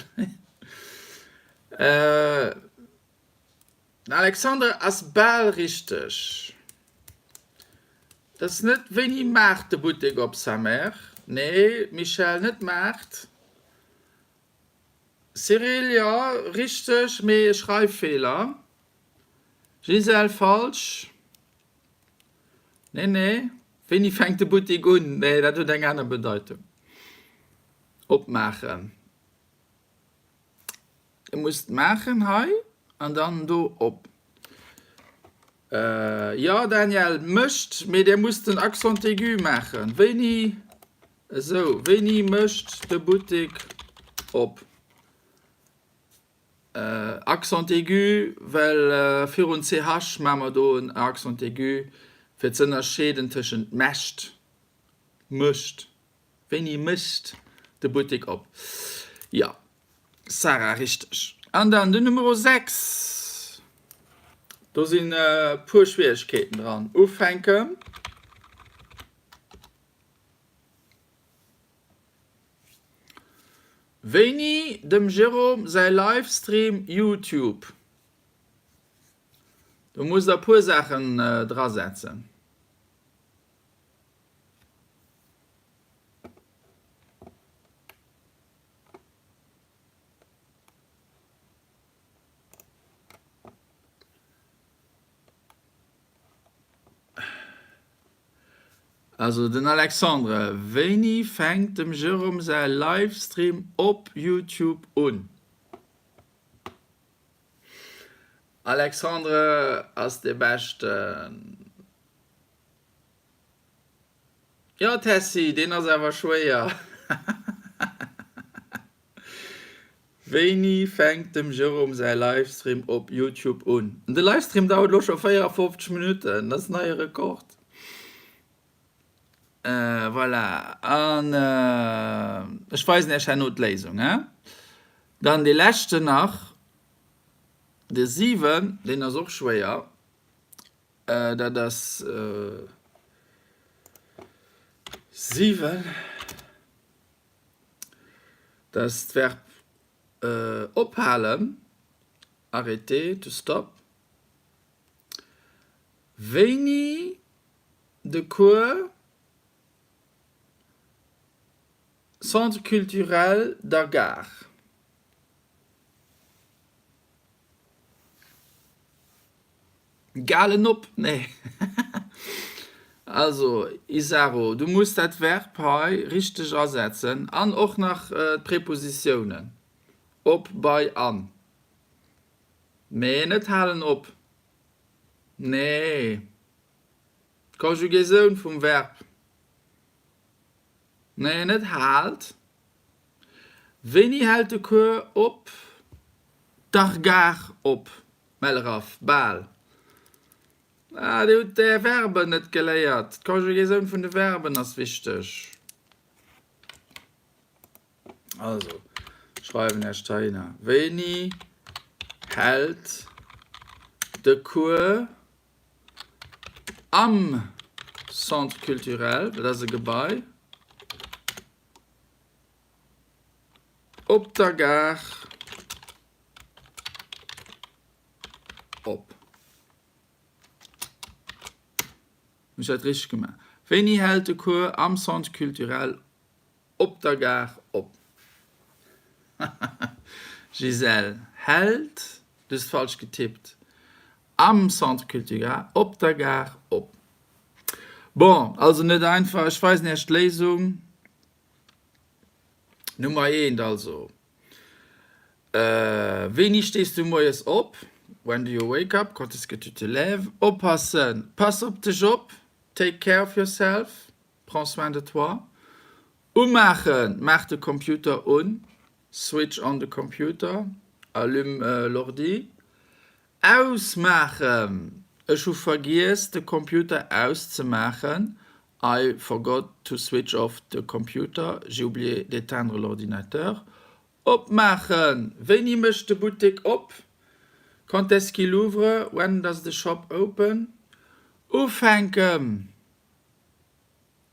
Den Alexandre ass bal richteg. Dat ass net wéini maacht de Buttek op, Samer? Nee, Michèle, net maacht. Cyril, Jo, richteg, mee e Schreiffeeler. Gisèle, Falsch. Nee, nee, wéini fänkt de Buttek un? Nee, dat huet eng aner Bedeitung. Opmaachen. Dir musst maachen hei an dann do op. Jo, Daniel, mécht, mee Dir musst den Accent aigu maachen. Wéini? Esou, wéini mécht de Buttek op? Accent aigu, well virun ch maache mer do en Accent aigu, fir z'ënnerscheeden tëschent mescht, mécht. Wéini mécht de Buttek op? Jo, Sarah, richteg. An dann den Numero 6. Do sinn e puer Schwieregkeeten dran. Ufänken. Wéini dem Jérôme säi Livestream Youtube? Do musst der e puer Saachen drasetzen. Also den Alexandre, wéini fänkt dem Jérôme säi Livestream op Youtube un? Alexandre ass de beschten. Jo Tessy, deen ass awer schwéier. Wéini fänkt dem Jérôme säi Livestream op Youtube un? De Livestream dauert elo scho 54 Minutten, dat ass neie Rekord. Voilà, an ech weisen iech herno d'Léisung. Dann dee leschten nach, de 7, deen ass och schwéier. Dat ass 7. Dat ass d'Verb ophalen, arrêter, to stop. Wéini de Cours Centre culturel der Gare? Galen op? Nee. Also, Isaro, du muss dat Verb hei richteg asetzen an och nach d'Prepositiounen op, bei an. Mee net halen op. Nee. D'Konjugaisoun vum Verb. Nee, net haalt. Wéini hält de Cours op der Gare op? Melraff, Bal. Ah, Dir hutt Är Verben net geléiert. D'Konjugaisoun vun de Verben ass wichteg. Also, schreiwen Iech d'Taina. Wéini hält de Cours am Centre culturel, dat ass e Gebai, op der Gare op? Hunn ech dat richteg gemaach? Wéini hält de Cours am Centre culturel Op der Gare op. Gisèle, Hält, du hues falsch getippt, am Centre Cultura op der Gare op. Bon, also net einfach, ech weisen Iech d'Léisung. Nummer eent also, Wéini stees du moies op? When do you wake up? Quand est-ce que tu te lèves? Oppassen, Pass op dech op, Take care of yourself. Prends soin de toi. Umaachen, Maach de Computer un, Switch on the computer, Allume l'ordi. Ausmaachen, Ech hu vergiess de Computer auszemaachen, I forgot to switch off the computer, J'ai oublié d'éteindre l'ordinateur. Opmaachen, Wéini mécht de Buttek op? Quand est-ce qu'il ouvre? When does the shop open? Ufänken,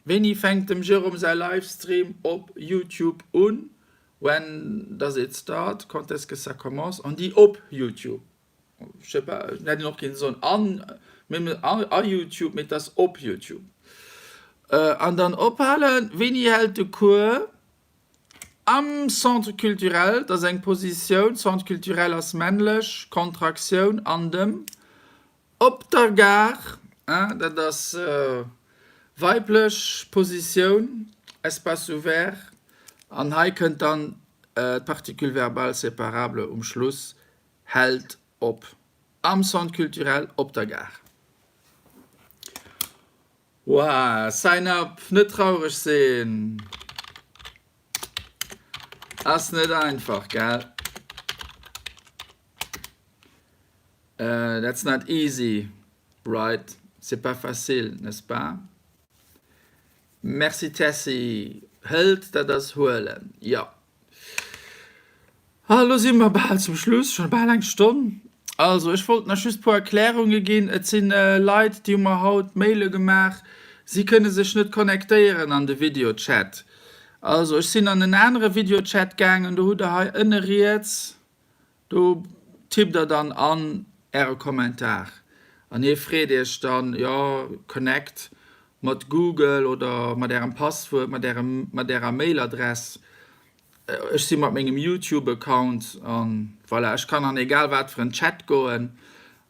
Wéini fänkt dem Jérôme säi Livestream op YouTube un? When does it start? Quand est-ce que ça commence? On dit op YouTube. Je sais pas, hätt een och kéinte soen an, mee a YouTube, mee et ass op YouTube. An dann ophalen, Wéini hält de Cours am Centre culturel? Dat ass eng Positioun, Centre culturel ass männlech, Kontraktioun an dem. Op der Gare, dat ass weiblech Positioun, Espace ouvert, an hei kënnt dann d'Particule verbale séparable um Schluss, hält op, am Centre culturel op der Gare. Woah, sign up, net traureg sinn, ass net einfach, gell? That's not easy, right? C'est pas facile, n'est-ce pas? Merci Tessy, hëlt, dat ass huelen, jo. Ah, elo si mer bal zum Schluss, scho bal eng Stonn. Also, ech wollt nach just puer Erklärunge ginn. Et si Leit, déi hu mer haut Maile gemaach, si kënne sech net connectéieren an de Videochat. Also, ech sinn an en anere Videochat gaangen, do hutt Der hei ënne riets, Do tippt der dann an äre Kommentar an hie freet iech dann, jo, connect mat Google oder mat ärem Passwuert, mat ärem, mat ärer Mailadress. Ech si mat mengem YouTube Account an voilà, ech kann an egal wat fir en Chat goen.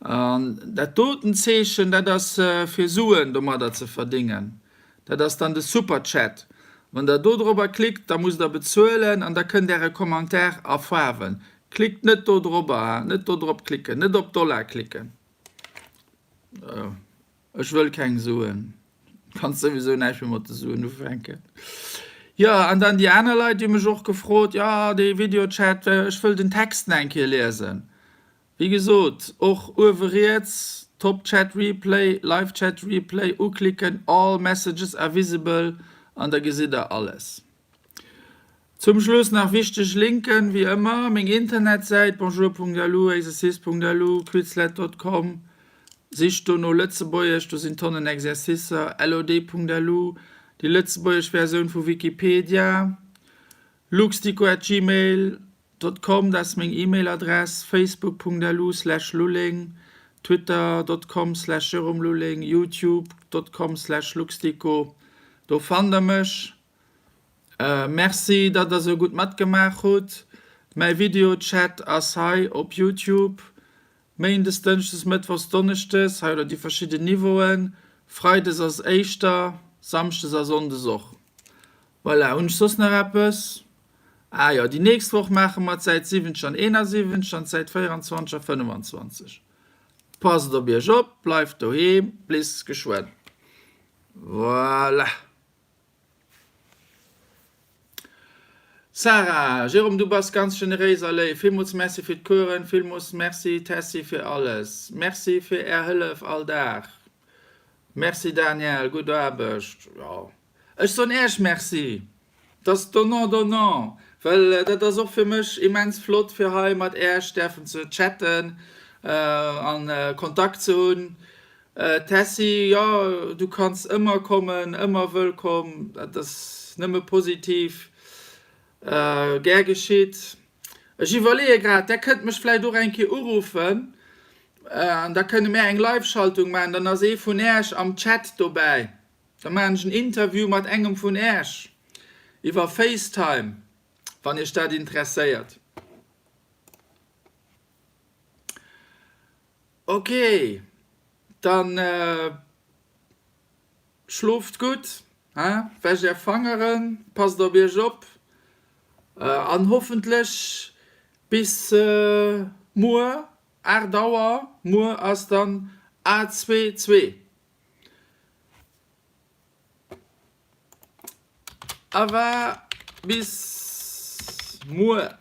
An dat doten Zeechen, dat ass fir Suen domadder ze verdingen. Dat ass dann de Superchat. Wann der do drobber klickt, da musst der bezuelen an da kënnt äre Commentaire a Faarwen. Klickt net do drobber, net do drop klicken, net op Dollar klicken. Ech wëll keng Suen. Kanns souwisou näischt méi mat de Suen ufänken. Jo, an dann déi aner Leit, déi hu mech och gefrot, jo, dee Videochat, ech wëll den Text nach eng Kéier liesen. Wéi gesot, och uewe riets, Top Chat Replay, Live Chat Replay uklicken, All messages are visible an da gesitt der alles. Zum Schluss nach wichteg Linken, wéi ëmmer, meng Internetsäit bonjour.lu, exercice.lu, quizlet.com, sicht do no Lëtzebuergesch, do sinn Tonnen Exercicer, lod.lu, déi lëtzebuergesch Versioun vu Wikipedia, luxdico at gmail. Dot com, dat ass meng E-Mail Adress, facebook.lu slash lulling. Twitter dot com slash Jérôme Lulling, Youtube dot com slash Luxdico, do fannt der mech. Merci datt der sou gutt matgemaach hutt. Mäi Videochat ass hei op Youtube, Méindes, Dënschdes, Mëttwochs, Donneschdes, hei hutt der déi verschidden Niveauen, Freides ass éischter, Samschdes a Sonndes och. Voilà, hunn ech soss nach eppes? Ah jo, déi nächst Woch maache mer d'Säit 70 an 71 an d'Säit 24 a 25. Passt op iech op, bleift doheem, bis geschwënn. Voilà. Sarah, Jérôme, du bass ganz generéis a léif. Villmools Merci fir d'Coursen, villmools Merci Tessy fir alles. Merci fir är Hëllef all Dag. Merci Daniel, gutt Aarbecht. Jo. Ech soen Äech Merci. Dat ass donnant donnant, well dat ass och fir mech immens flott fir hei mat Äech däerfen ze chatten an Kontakt ze hunn. Tessy, jo du kanns ëmmer kommen, ëmmer wëllkomm, dat ass nëmme positiv. Gär geschitt. Ech iwwerleeë grad, där kënnt mech vläicht och eng Kéier uruffen an da kënne mär eng Live-Schaltung maachen, dann ass ee vun Äech am Chat dobäi. Da maachen ech en Interview mat engem vun Äech iwwer Facetime, wann Iech dat interesséiert. Ok, dann schlooft gutt, hein, wäscht Är Fangeren, passt op Iech op an hoffentlech bis muer 8 Auer. Muer ass dann A22. Awa bis muer.